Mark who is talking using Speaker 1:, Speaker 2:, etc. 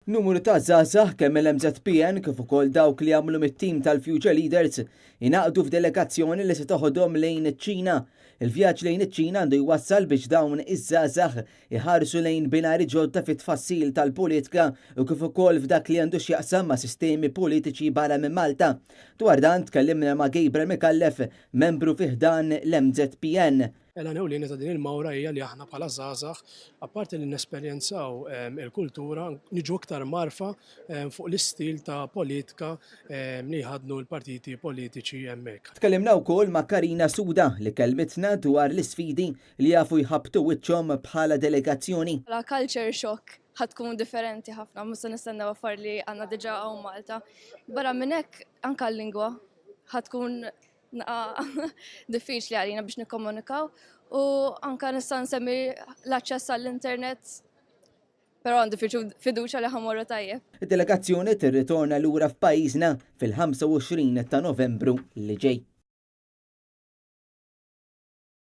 Speaker 1: Numru ta' żgħażagħ kemm mill-MŻPN kif ukoll dawk li jagħmlu mit-tim tal-Future Leaders ingħaqdu f'delegazzjoni li se toħodhom lejn iċ-Ċina. Il-vjaġġ lejn iċ-Ċina għandu jwassal biex dawn iż-żgħażagħ iħarsu lejn binari ġodda fit-tfassil tal-politika u kif ukoll f'dak li għandu x'jaqsam ma' sistemi politiċi barra minn Malta. Dwar dan tkellimna ma' Gabriel Micallef, membru fi ħdan l-MŻPN.
Speaker 2: L-għan ewlieni ta' din il-mawra hija li aħna bħala żgħażagħ, apparti li nesperjenzaw il-kultura, niġu iktar mgħarrfa fuq l-istil ta' politika li jħaddnu l-partiti politiċi hemmhekk.
Speaker 1: Tkellimna wkoll ma' Karina Suda li kellmitna dwar l-isfidi li jafu jħabbtu wiċċhom bħala delegazzjoni.
Speaker 3: Bħala culture shock ħa tkun differenti ħafna, mhux se nistennew affarijiet li għandna diġà hawn Malta. Barra minn hekk anke l-lingwa ħa tkun diffiċli għalina biex nikkomunikaw u anka nista' nsemmi l-aċċess għall-internet però għandi fiduċa li ħa mmorru tajjeb.
Speaker 1: Id-delegazzjoni tirritorna lura f'pajjiżna fil-25 ta' Novembru li ġej.